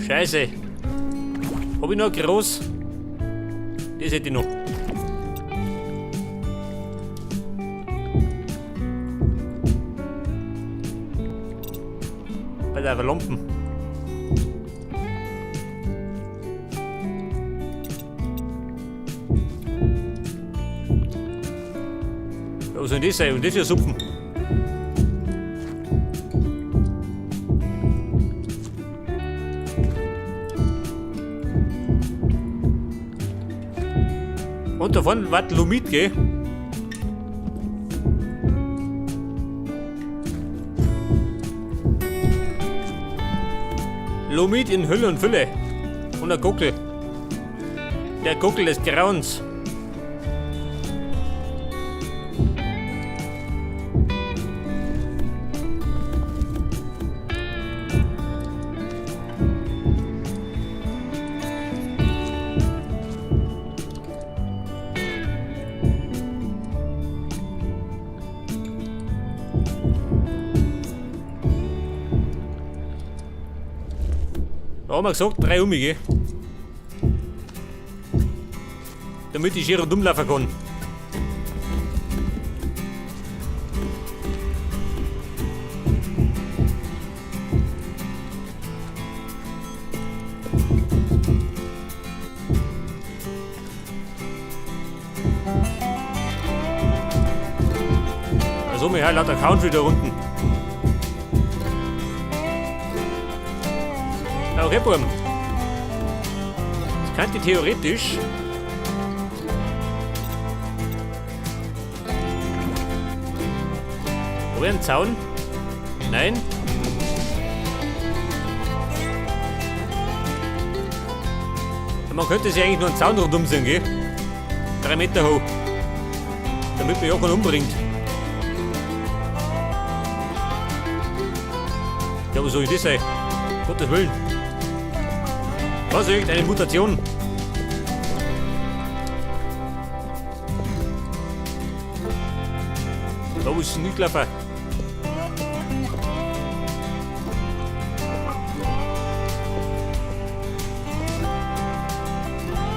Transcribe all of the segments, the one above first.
Scheiße. Hab ich noch groß? Das hätte ich noch. Bei der Lampen. Was soll denn das sein? Und das für Suppen? Und davon war Lumit, gell? Lumit in Hülle und Fülle. Und der Gockel. Der Gockel des Grauens. Da haben wir gesagt, 3 um, gell? Damit ich hier rundum laufen kann. Also mir lauter Country da unten. Okay, Burm. Das könnte theoretisch Hab ich einen Zaun? Nein. Man könnte sich eigentlich nur einen Zaun rundum sehen, gell? 3 Meter hoch. Damit man ja keinen umbringt. Ja, was soll das sein? Gottes Willen. Was, irgendeine Mutation? Da muss ich nicht laufen.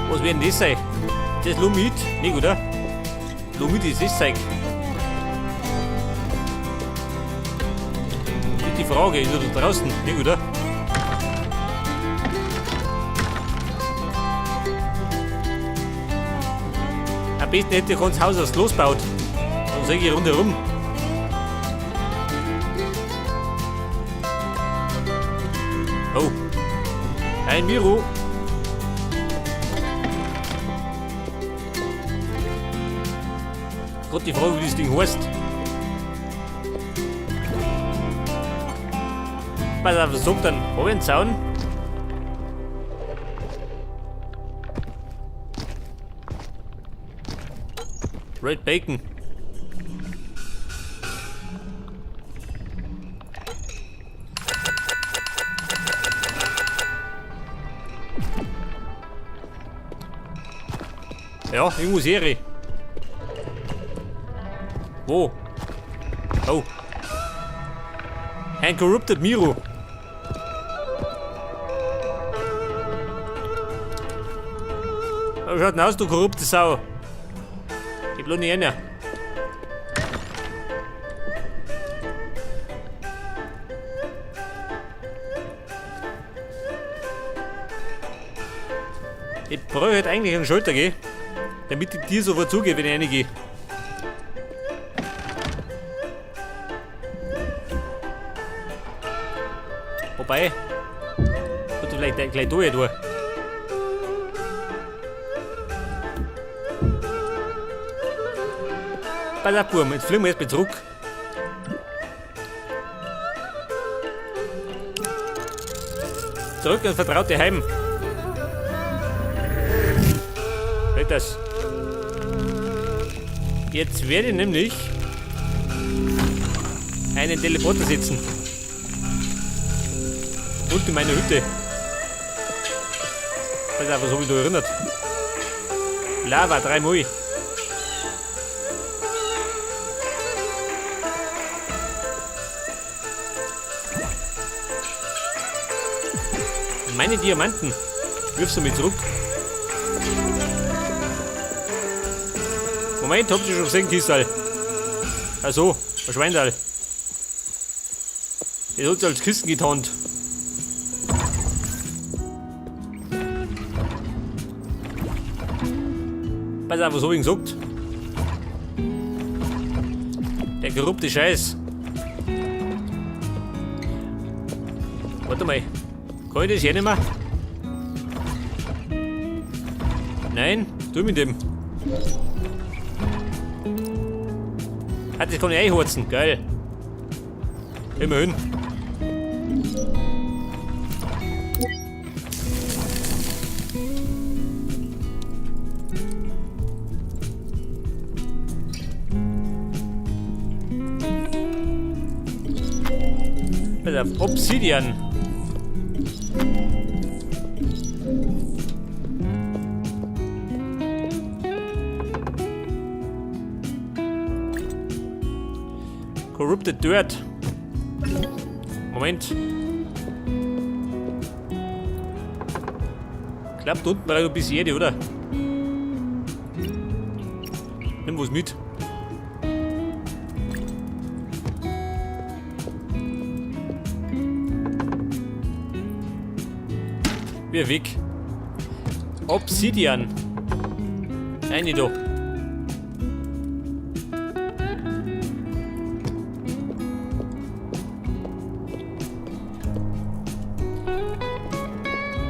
Was wird denn das sein? Das ist Lumit? Nicht, oder? Lumit ist das Zeug. Das ist die Frage, ist er da draußen? Nicht, oder? Am besten hätte ich uns Haus aus losgebaut. Dann sag ich rundherum. Oh. Ein Miro. Gerade die Frage, wie das Ding heißt. Pass auf, was sagt dann? Hab ich einen Zaun? Red Bacon. Ja, irgendwo Serie. Wo? Oh. Ein Corrupted Miro. Wie schaut denn aus, du korrupte Sau? Ich bleib nicht rein. Ich brauche halt eigentlich einen Schalter, gell? Damit die Tür sofort zugeht, wenn ich reingehe. Wobei, sollte vielleicht gleich da durch. Pass auf, Burm, jetzt fliegen wir erstmal zurück. Zurück ins vertraute Heim. Hört das? Jetzt werde ich nämlich einen Teleporter setzen. Und in meine Hütte. Pass auf, was hab ich da erinnert? Lava, 3 Mal. Meine Diamanten. Wirfst du mich zurück. Moment, habt ihr schon gesehen, Kisserl? Ach so, ein Schweindal. Das hat als Kissen getarnt. Pass auf, was hab ich gesagt? Der korrupte Scheiß. Warte mal. Kann ich das hier nicht mehr? Nein, du mit dem. Ah, das kann ich einhorzen. Geil. Immerhin. Pass auf, Obsidian. Corrupted Dirt. Moment. Klappt unten noch ein bisschen Erde, oder? Nimm was mit. Wir weg. Obsidian. Eine da.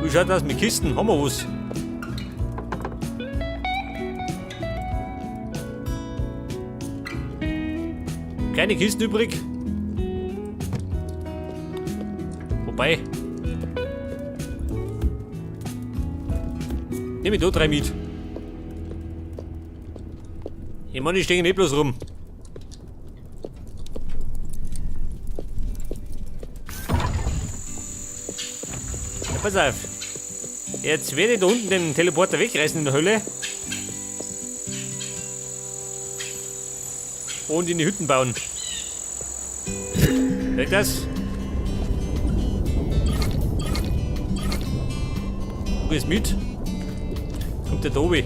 Wie schaut das mit Kisten? Haben wir was? Keine Kisten übrig. Wobei. Nehme ich da 3 mit. Ich meine, die stehen nicht bloß rum. Ja, pass auf. Jetzt werde ich da unten den Teleporter wegreißen in der Hölle. Und in die Hütten bauen. Geht das? Du gehst mit. Kommt der Tobi.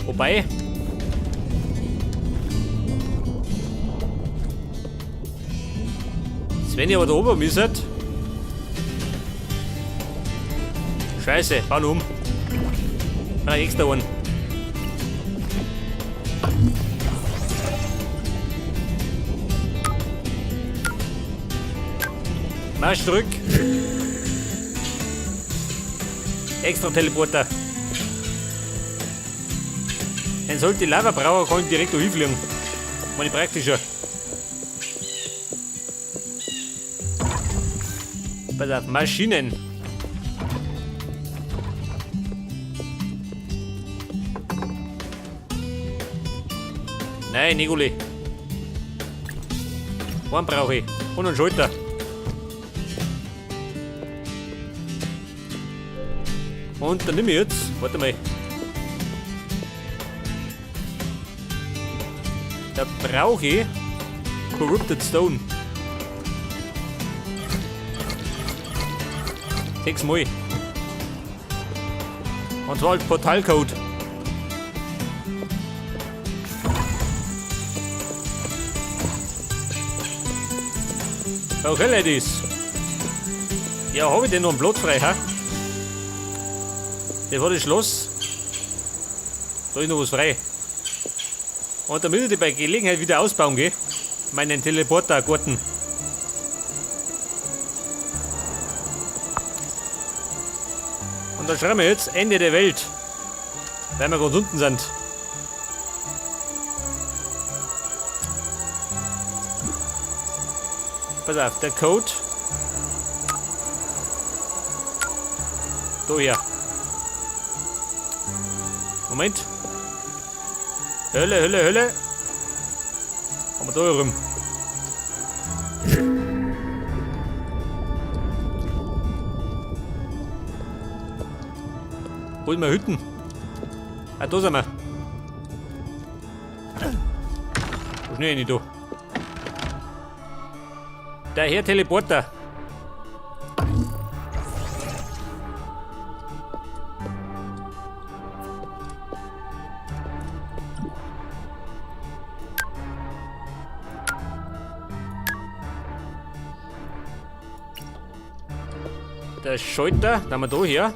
Wobei. Wenn ich aber da oben müsste. Scheiße, bauen um. Ah, extra einen. Marsch zurück. Extra Teleporter. Dann sollte die Lava brauchen, kann ich direkt da hinfliegen. Meine praktischer. Pass auf, Maschinen. Nein, Niguli. Einen brauche ich. Und einen Schalter. Und dann nehme ich jetzt. Warte mal. Da brauche ich Corrupted Stone. 6 Mal. Und zwar als Portalcode. Okay, Ladies. Ja, hab ich denn noch einen Platz frei, hä? Das war das Schloss. Da ist noch was frei. Und damit ich bei Gelegenheit wieder ausbauen gehe, meinen Teleportergarten. Und dann schreiben wir jetzt Ende der Welt, weil wir ganz unten sind. Pass auf, der Code. Da her. Moment. Hölle, Hölle, Hölle. Haben wir da rum. Wo ist meine Hütten? Ah, da sind wir. Wo schnell nicht da. Der Herr Teleporter. Der Schalter, da haben wir da her.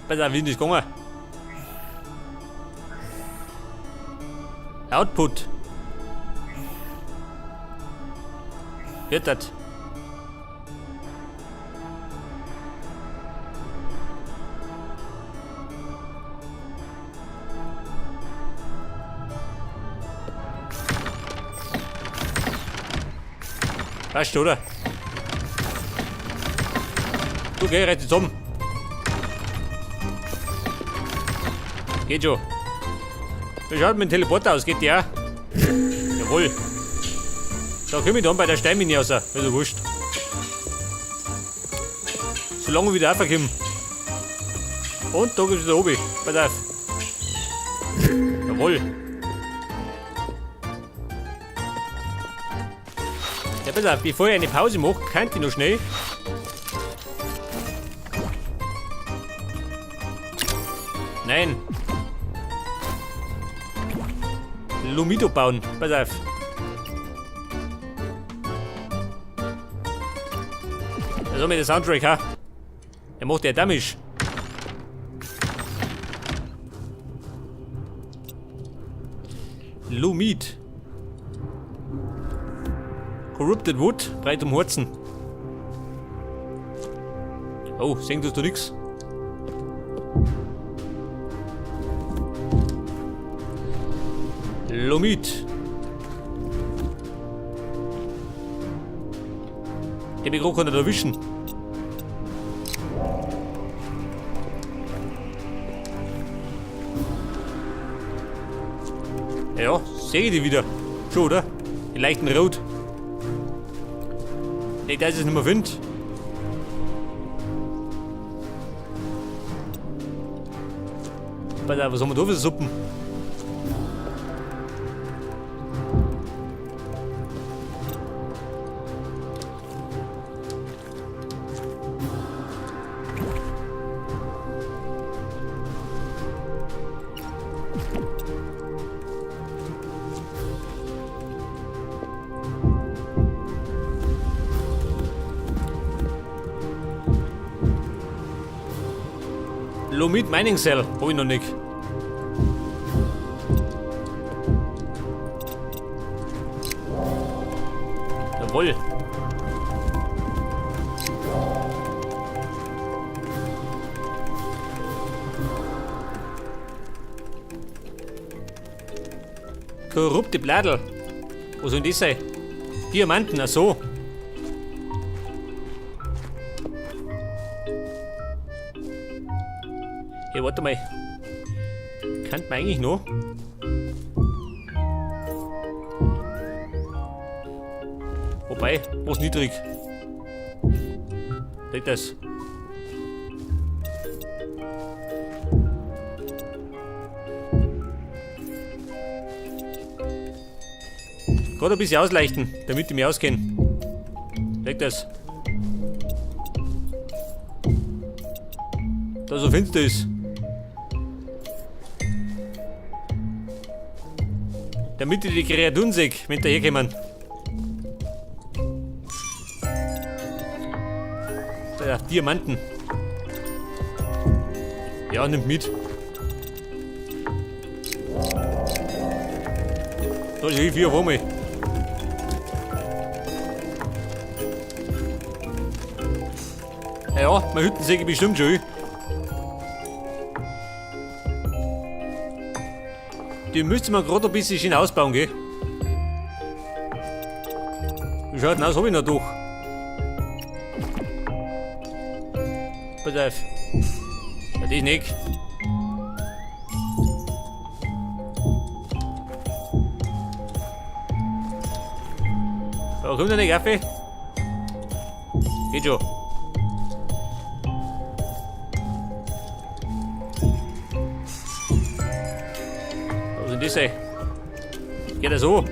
Pass auf, wie ist das gegangen? Output. Wird das? Passt, oder? Du geh, reiß zusammen. Geht schon. Wie schaut mit dem Teleporter aus? Geht der? Jawohl. Da komm ich dann bei der Steinmine raus. Also wurscht. Solange ich wieder raufkomme. Und da geht's wieder oben. Pass auf. Jawohl. Ja, pass auf, bevor ich eine Pause mache, kann ich noch schnell. Nein. Lumido bauen. Pass auf. Also mit der Soundtrack, ha? Der macht ja Damage. Lumit. Corrupted Wood, breit um Herzen. Oh, sehen tust du nix. Lumit. Den Begriff kann er erwischen. Ja, sehe ich die wieder. Schon, oder? Den leichten Rot. Nicht, dass ich es nicht mehr finde. Pass auf, was haben wir da für Suppen? Lumit Mining Cell, hab ich noch nicht. Jawohl. Korrupte Bladel. Wo sollen die sein? Diamanten, ach so. Hey, warte mal. Kann man eigentlich noch? Wobei, was niedrig. Geht das? Gerade ein bisschen ausleichten, damit die mich auskennen. Legt das. Da so finster ist. Damit ich die Kreaturen sehe, wenn da herkommen. Ja, Diamanten. Ja, nimmt mit. Da ist viel auf einmal. Ja, meine Hütten sehe ich bestimmt schon. Die müsste man gerade ein bisschen schön ausbauen, gell? Wie schaut denn aus? Hab ich noch durch. Pass auf. Ja, das nicht. Da kommt er nicht auf. Geht schon. Was ist denn das, ey? Geht das so?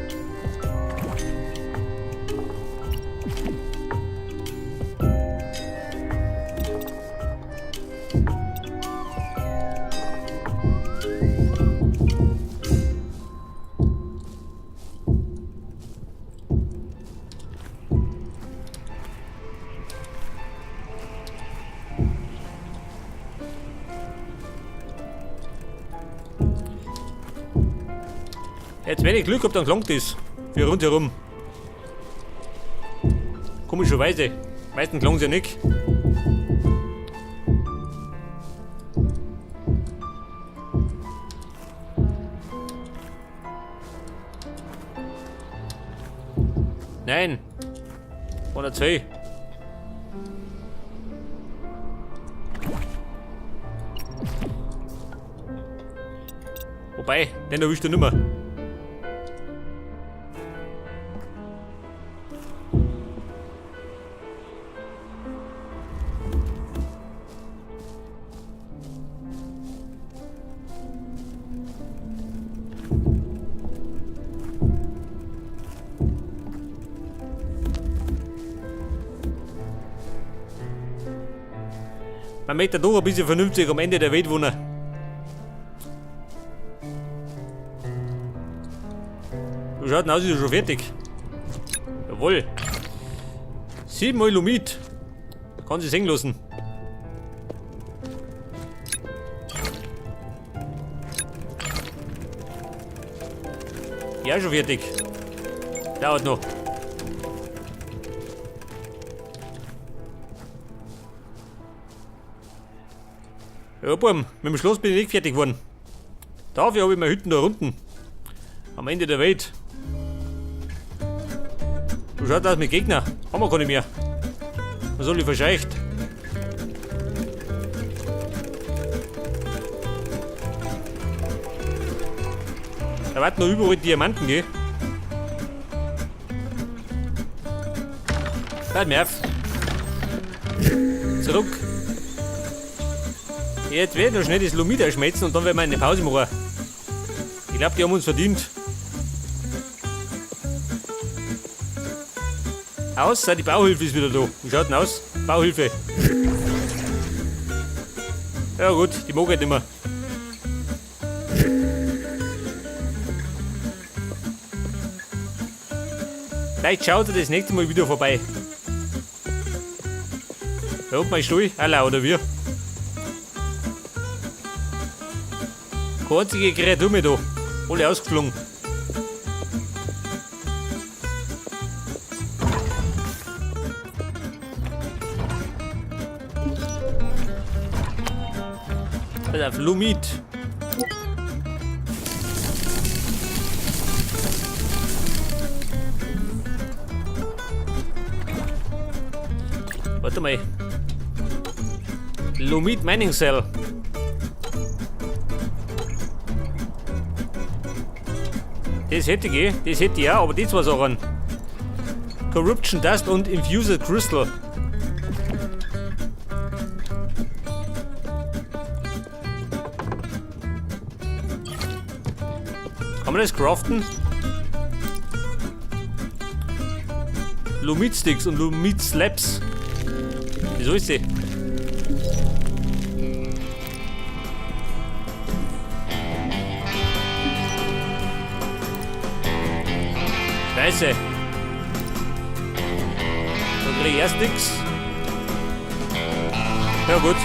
Jetzt, wenn ich Glück hab, dann klangt das. Für rundherum. Komischerweise. Meistens klangt ja nicht. Nein. Oder zwei. Wobei, den erwischt du nimmer. Man möchte doch ein bisschen vernünftig am Ende der Welt wohnen. Wie schaut denn aus, ist ja schon fertig. Jawohl. 7 Mal Lumit. Kann sich sehen lassen. Ja, schon fertig. Dauert noch. Ja, Buam, mit dem Schloss bin ich nicht fertig geworden. Dafür habe ich meine Hütten da unten. Am Ende der Welt. Wie schaut das mit Gegner? Haben wir keine mehr. Was soll ich verscheucht? Da warten noch überall Diamanten, gell? Hört mir auf. Zurück. Jetzt werde ich noch schnell das Lumit schmelzen und dann werden wir eine Pause machen. Ich glaub, die haben uns verdient. Außer die Bauhilfe ist wieder da. Wie schaut denn aus? Bauhilfe. Ja gut, die mag ich nicht mehr. Vielleicht schaut er das nächste Mal wieder vorbei. Da hat mein Stuhl, Allah, oder wir? Keine einzige Kreatur mehr da. Alle ausgeflogen. Alter, Lumit. Warte mal. Lumit Mining Cell. Das hätte ich, das hätte ich auch, aber die zwei Sachen. Corruption Dust und Infused Crystal. Kann man das craften? Lumit Sticks und Lumit Slabs. Wieso ist sie? Scheiße. Da krieg ich erst nix. Ja gut.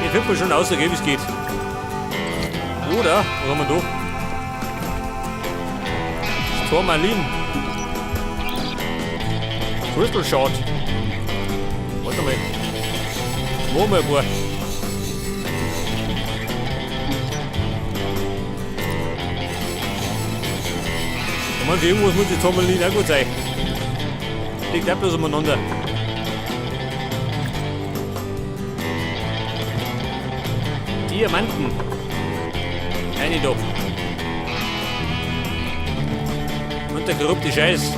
Ich find mir schon aus, wie es geht. Oder, was haben wir da? Das Turmalin. Crystal Shard. Warte mal. Wo mal ein paar. Ich meine, für irgendwas muss die Turmalin auch gut sein. Liegt auch bloß umeinander. Diamanten. Eine da. Und der korrupte Scheiß.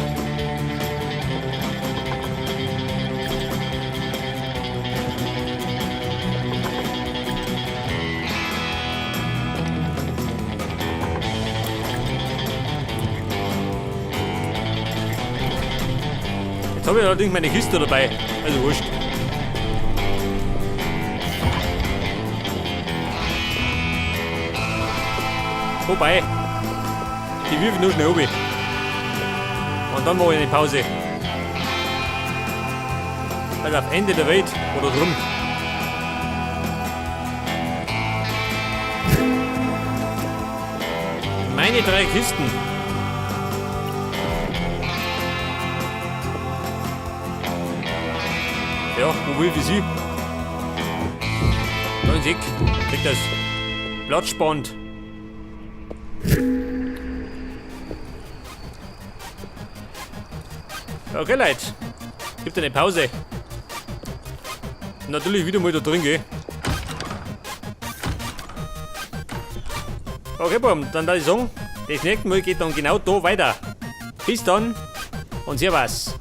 Jetzt habe ich allerdings meine Kiste dabei. Also wurscht. Wobei, die wirf ich nur schnell runter. Und dann mache ich eine Pause. Weil auf Ende der Welt oder drum. Meine drei Kisten. Ja, wo will ich sie? Da ins Eck. Kriegt das Platzspand. Okay, Leute. Gibt eine Pause. Natürlich wieder mal da drin, gell? Okay, Buam, dann würde ich sagen, das nächste Mal geht dann genau da weiter. Bis dann und Servus.